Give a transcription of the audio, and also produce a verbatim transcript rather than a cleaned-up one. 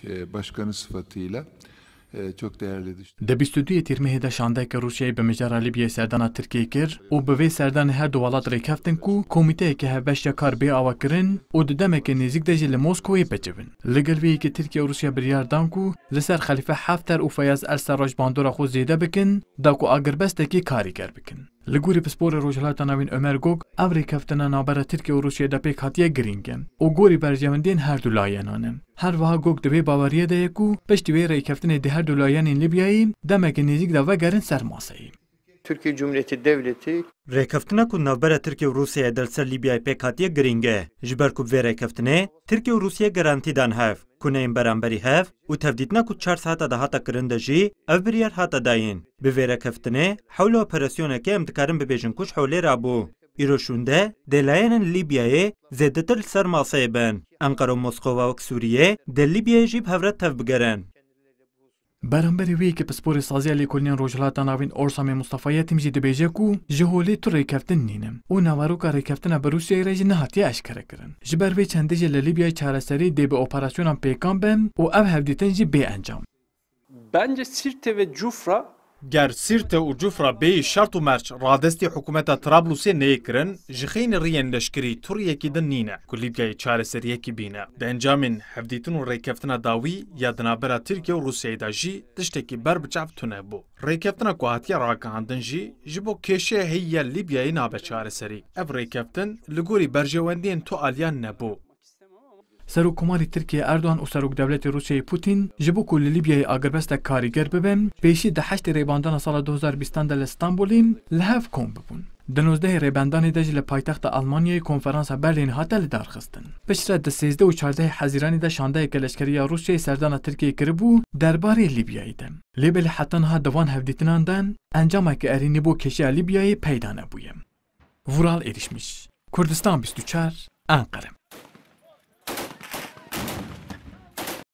e, Başkanı sıfatıyla e, çok değerli dış- Di bîst û duyê Tîrmehê de şandeyeke Rûsyayê bi mijara Lîbyayê serdana Tirkiyê kir û bi vê serdanê her du welat rêkeftin ku komîteyeke hevbeş ya kar bê avakirin û di demeke nêzîk de jî li Moskowê bicivin. Li gel vê yekê Tirkiye û Rûsya biryar dan ku li ser Xelîfe Hafter û Feyaz El Serraj bandora xwe zêde bikin, da ku agirbestekî karîger bikin. Li gorî pisporê Rojhilata Navîn Ömer Gok, ev rêkeftina navbera Tirkiye û Rûsyayê de pêk hatiye girîng e û gorî berjewendiyên her du layenan e. Her wiha Gok di vê baweriyê de ye ku piştî wê rêkeftinê di her du layenên Lîbyayê demeke nêzîk de vegerin ser maseyê. Türkiye Cumhuriyeti Devleti Rêkeftina ku navbera Tirkiye û Rûsyayê de li ser Lîbyayê pêk hatiye girîng e. Ji ber ku bi vê rêkeftinê Tirkiye û Rûsya garantî dan hev ku neyên beramberî hev û tevdîtina ku çar saeta dahata kirin de jî ev biryar hate dayîn. Bi vê rêkeftinê hewla operasyonekê em dikarin bibêjin ku ji holê rabû. Îro şûnde dê layenên Lîbyayê zêdetir li ser maseyê bin. Enqera û Moskova wek Sûriyê dê Lîbyayê jî bi hev re tevbigerin. Beramberî wê yekê pisporê Saziya Lêkolînên Rojhilata Navîn Orsamê Mustafa Yetim jî dibêje ku ji holê tu rêkeftin nîne û naveroka rêkeftina bi Rûsyayê re jî nehatiye eşkerekirin. Ji ber vê çendê jî li Lîbyayê çareserî dê bi operasyonan pêkan be û ev hevdîtin jî bê encam. Bence Sirte ve Cufra Ger Sîrte û Cufra bêyî şert û merc radestî hikûmeta Trablusê neyê kirin, ji xeynî riyên leşkerî tu riyekî din nîne ku Lîbyayê çareseriyekî bîne. Di encamên hevdîtin û rêkeftina dawî ya di navbera Tirkiye û Rûsyayê de jî tiştekî ber bi çav tune bû. Rêkeftina ku hatiye ragihandin jî ji bo kêşeya heyî ya Lîbyayê nabe çareserî. Ev rêkeftin li gorî berjewendiyên tu aliyan nebû. Serokkomarê Tirkiyê Erdogan û Serokdewletê Rûsyayê Putin ji bo ku li Lîbyayê agirbestek karîger bibe, pêşî di heştê Rêbandana sala du hezar bîstan de li Stenbolê li hev kom bibûn. Di nozdehê Rêbendanê de jî li paytexta Almanyayê konferansa Berlînê hate lidarxistin. Piştre di sêzdeh û çardehê Hezîranê de şandeyeke leşkerî ya Rûsyayê serdana Tirkiyeyê kiribû derbarê Lîbyayê de. Lê belê heta niha di van hevdîtinan de encameke erênî bo kêşeya Lîbyayê peyda nebûye. Vural Êrişmiş, Kurdistan bîst û çar, Enqere.